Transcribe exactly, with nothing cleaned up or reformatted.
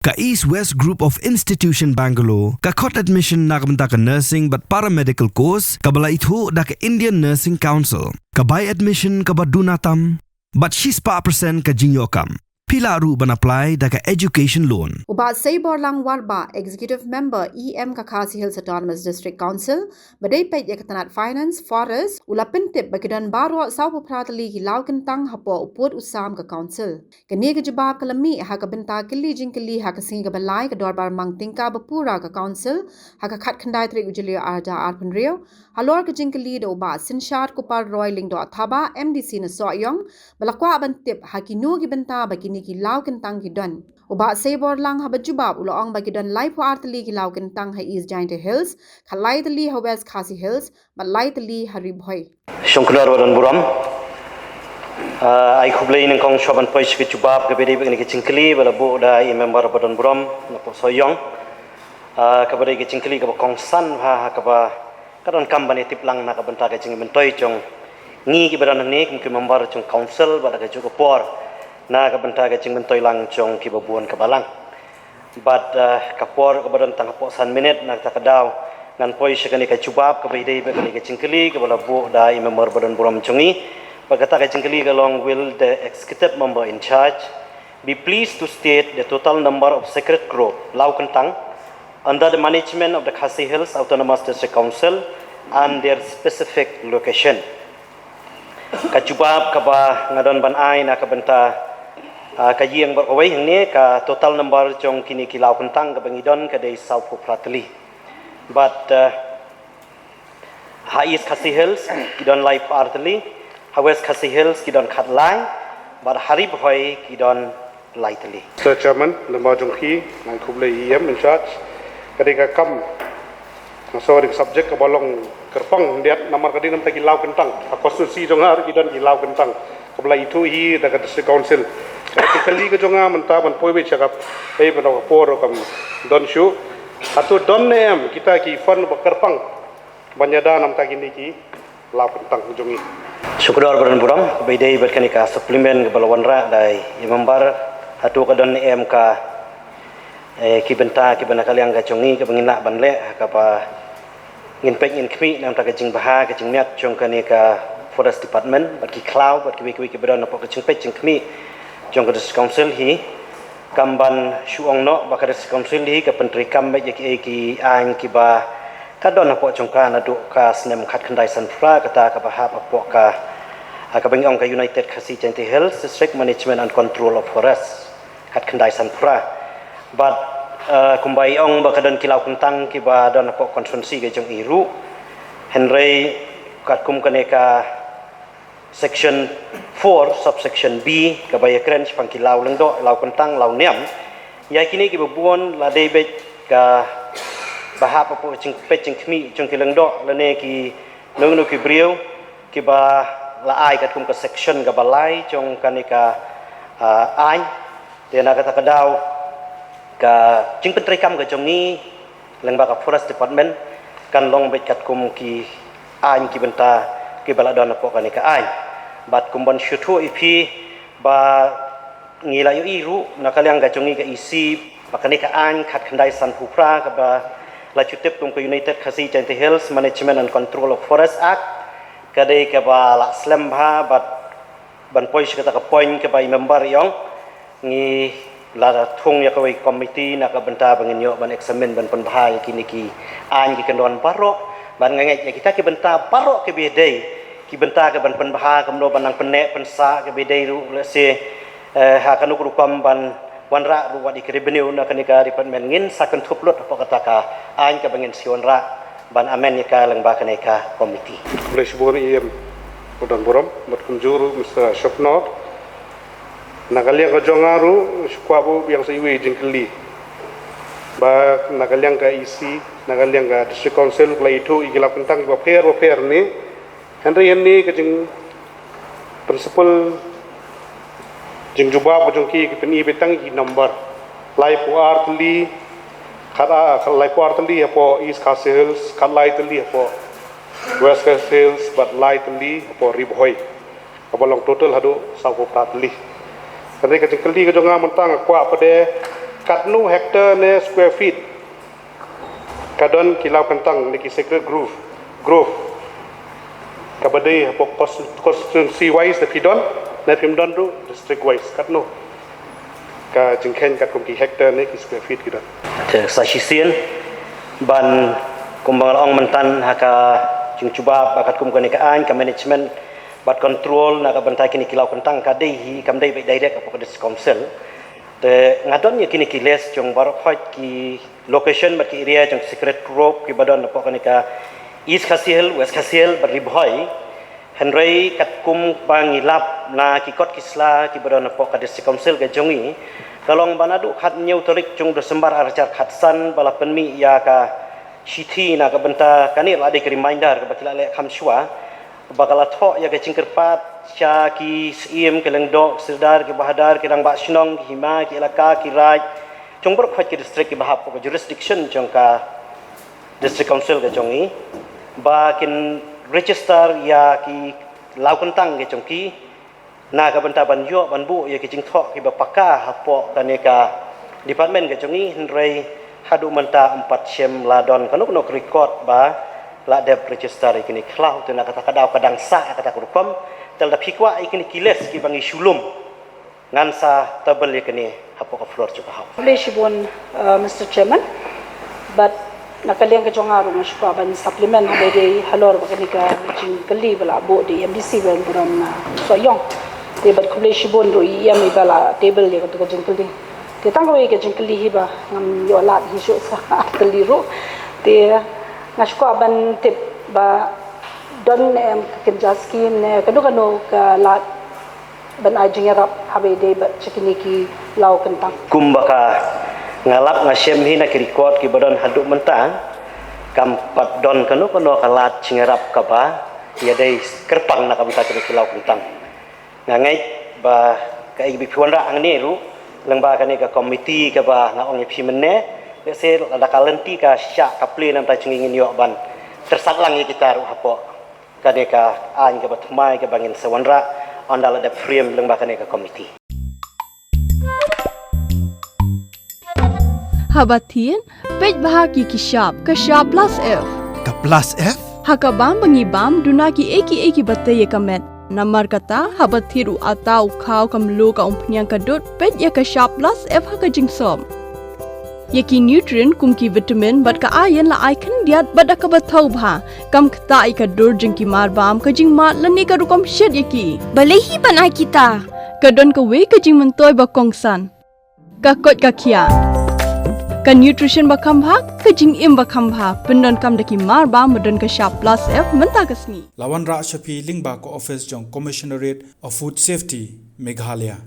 Ka East West Group of Institution Bangalore ka khot admission na ka bynta ka nursing bad paramedical course kaba la ithuh da ka Indian Nursing Council. Ka bai admission kaba duna tam bad shispah percent ka jingïoh kam. Phi lah ruh ban apply da ka education loan. U Bah Seiborlang Warbah, Executive Member E M ka Khasi Hills Autonomous District Council, ba dei peit ïa ka tnat Finance, Forest, u la pyntip ba ki don baroh sawphew phra tylli ki law kyntang hapoh u pud u sam ka Council. Kane ka jubab ka la mih ha ka bynta kylli jingkylli ha ka sngi kaba lai ka dorbar mang tyngka ba pura ka Council, ha ka khatkhyndai tarik u Jylliew arhajar arphew hynriew, halor ka jingkylli da u Bah Synshar Kupar Roy Lyngdoh Thabah, M D C na Sohiong, ba la kwah ban tip ha kino ki bynta ba kine ki law kyntang ki don. U Bah Seiborlang haba jubab u la ong ba ki don laiphew ar tylli ki law kyntang ha East Jaintia Hills, khatlai tylli ha West Khasi Hills, bad lai tylli ha Ri Bhoi. Shongknor ba don burom. Ah, ai khublei nyngkong shuwa ban poi sha ka jubab kaba dei bad kane ka jingkylli ba la buh da i member ba don burom na pdeng Sohiong. Ah, kaba dei ka jingkylli kaba kongsan ha, ha kaba ka donkam ban ïa tip lang na ka bynta ka jingmyntoi jong ngi kiba don hangne kum ki member jong Council bad ka juh ka por na ka bynta ka jingmyntoi lang jong kiba bun kaba lang. Bad, eh, ka por kaba don tang hapoh san minit, na kata ka daw ngan poi sha kane ka jubab kaba ïadei bad kane ka jingkylli kaba la buh da i member ba don burom jong ngi. Bad kata ka jingkylli ka long, will the executive member in charge be pleased to state the total number of sacred grove, law kyntang, under the management of the Khasi Hills Autonomous District Council and their specific location? Ka jubab kaba nga don ban ai na ka bynta, ah, ka ïing bad kawei hangne, ka total number jong kine ki law kyntang kaba ngi don ka dei sawphew phra tylli. Bad, ah, ha East Khasi Hills ki don laiphew ar tylli, ha West Khasi Hills ki don khatlai, bad ha Ri Bhoi ki don lai tylli. Mister Chairman, lyngba jong phi, ngan khublei E M in charge. Ka dei ka kam, nga sngew ka dei ka subject kaba long kyrpang khyndiat namar ka dei namar ki law kyntang. Ha constituency jong nga ruh ki don ki law kyntang kaba la ithuh hi da ka District Council. Ka dei ka kylli ka jong nga mynta ban poi beit sha ka, eh, ban ka por ruh kam don shuh. Hato don ne em kita ki fund ba kyrpang ban ïada namar kine ki law kyntang jong ngi? Shukor ba don burom, ba ïadei bad kane ka supplement kaba la wanrah da i member, hato ka don ne em ka, eh, ki bynta kiba na ka liang ka jong ngi kaba ngin lah ban leh, kaba ngin peit ngin khmih namar ka jingbha ka jingmiat jong kane ka Forest Department bad ki khlaw bad kiwei kiwei kiba don hapoh ka jingpeit jingkhmih jong ka District Council hi. Kam ban shu ong noh ba ka District Council hi ka pyntreikam beit ïa kiei ki aiñ kiba ka don hapoh jong ka naduh ka snem khatkhyndai sanphew phra, kata kaba hap hapoh ka, ah, kaba ngi ong ka United Khasi Jaintia Hills District Management and Control of Forest khatkhyndai sanphew phra. Bad, ah, kumba i ong ba ka don ki law kyntang kiba don hapoh constituency ka jong i ruh. Hynrei katkum kane ka Section four, subsection B, kaba ïakren shaphang ki law lyngdoh, law kyntang, law niam. Ïa kine kiba bun la dei beit kaba hap hapoh jingpeit jingkhmih jong ki lyngdoh lane kino kino ki briew kiba la ai katkum ka section kaba lai jong kane ka, ah, aiñ. Te na kata ka daw ka jingpyntreikam ka jong ngi lyngba ka Forest Department kan long beit katkum ki aiñ ki bynta kiba la don hapoh kane ka aiñ. Bad kum ban shu ïathuh ïa phi ba ngi la ïohi ruh na ka liang ka jong ngi ka E C ba kane ka aiñ khatkhyndai sanphew phra kaba la ju tip kum ka United Khasi Jaintia Hills Management and Control of Forest Act ka dei kaba la slem bha. Bad ban poi sha kata ka point kaba i member i ong, ngi la thung ïa kawei committee na ka bynta ba ngin ïoh ban examine ban pynbha ïa kine ki aiñ ki kyndon baroh. Bad nga ngeit ïa kita ki bynta baroh kiba dei ki bynta kiban pynbha, kumno ban nang pynneh pynsah kiba dei ruh, lehse, eh, ha kano ka rukom ban wanrah ruh wat ïa ki revenue na kane ka department, ngin sa kynthup lut hapoh kata ka aiñ kaba ngin sa wanrah ban amend ïa ka lyngba kane ka committee. Khublei shibun E M ba don burom, bad kumjuh ruh Mister Shopnor. Na ka liang ka jong nga ruh shu kwah ban ïa sa iwei i jingkylli. Ba na ka liang ka E C, na ka liang ka District Council, ka la ithuh ïa ki law kyntang kiba pher ba pher ne. Hynrei hangne ka jing principal jingjubab ka jong ki, ki pyni beit tang ki number. Laiphew ar tylli, khat, ah, laiphew ar tylli hapoh East Khasi Hills, khatlai tylli hapoh West Khasi Hills, bad lai tylli hapoh Ri Bhoi. Kaba long total haduh sawphew phra tylli. Hynrei ka jingkylli ka jong nga mynta nga kwah pat de Katno hectare ne square feet ka don ki law kyntang ne ki sacred grove, grove, kaba dei hapoh constituency wise da phi don, ne phim don ruh district wise, katno ka jingkheiñ katkum ki hectare ne ki square feet ki don. Te sa shisien ban, kumba nga la ong myntan ha ka jingjubab, ba katkum kane ka aiñ, ka management bad control na ka bynta kine ki law kyntang ka dei hi, kam dei beit direct hapoh ka district council. Te nga don ïa kine ki list jong baroh khoit ki location bad ki area jong sacred grove kiba don hapoh kane ka East Khasi Hills, West Khasi Hills bad Ri Bhoi. Hynrei katkum ba ngi lap na ki kot ki sla kiba don hapoh ka district council ka jong ngi, ka long ba naduh khathynñiew tarik jong December arhajar khatsan ba la pynmih ïa ka shithi na ka bynta kane, la dei ka reminder kaba ki la leh kham shuwa, ba ka la thoh ïa ka jingkyrpad sha ki Syiem, ki Lyngdoh, ki Sordar, ki Bahadar, ki Rangbah Shnong, ki Hima, ki Elaka, ki Raid jong baroh khoit ki district kiba hap hapoh ka jurisdiction jong ka district council ka jong ngi, ba kin register ïa ki law kyntang ka jong ki na ka bynta ban ïoh ban buh ïa ki jingthoh kiba paka hapoh kane ka department ka jong ngi. Hynrei haduh mynta ym pat shym la don kano kano ka record ba la dep register ïa kine ki law. Te na kata ka daw ka dang sah kata ka rukom. Te lada phi kwah ïa kine ki list kiba ngi shu lum, ngan sa table ïa kine hapoh ka floor jong ka House. Khublei shibun, uh, Mister Chairman. But na ka liang ka jong nga ruh nga shu kwah ban supplement haba ïadei halor ba kane ka jingkylli ba la buh da i M D C ba burom na Sohiong. Te bad khublei shibun ruh i M I ba la table ïa katu ka jingkylli. Te tang kawei ka jingkylli hi ba ngam ïoh lad hi shuh sa kylli ruh. Te nga shu kwah ban tip ba don ne em ka kynja skim ne kano kano ka lad ban ai jingïarap haba ïadei bad sha kine ki law kyntang. Kumba ka nga lap nga shem hi na ki record kiba don haduh mynta, kam pat don kano kano ka lad jingïarap kaba ïadei kyrpang na ka bynta kine ki law kyntang. Nga ngeit ba kaei ba phi wanrah hangne ruh lyngba kane ka committee kaba nga ong ïa phi mynne, lehse lada ka lynti ka shah ka plie na ka bynta jong ngi, ngin ïoh ban tyrsad lang ïa kita ruh hapoh kane ka aiñ kaba thymmai kaba ngin sa wanrah ynda la dep frame lyngba kane ka committee. Haba thied, peit bha ki ki shap, ka shap plus F. Ka plus F? Ha ka bam ba ngi bam, duna kiei kiei kiba tei ïa ka met. Namar kata, haba thied u atta, u khaw, ka mluh, ka umphniang, ka dud, peit ïa ka shap plus F ha ka jingsop. Ïa ki nutrient kum ki vitamin bad ka iron la ai khyndiat bad da kaba thaw bha. Kam ktah ïa ka dur jong ki marbam, ka jingmad lane ka rukom shet ïa ki. Balei hi ban ai kita? Ka don kawei ka jingmyntoi ba kongsan. Ka koit ka khiah. Ka nutrition ba kham bha, ka jingim ba kham bha. Pyndonkam da ki marbam ba don ka shap plus F mynta ka sngi. La wanrah sha phi lyngba ka office jong Commissionerate of Food Safety, Meghalaya.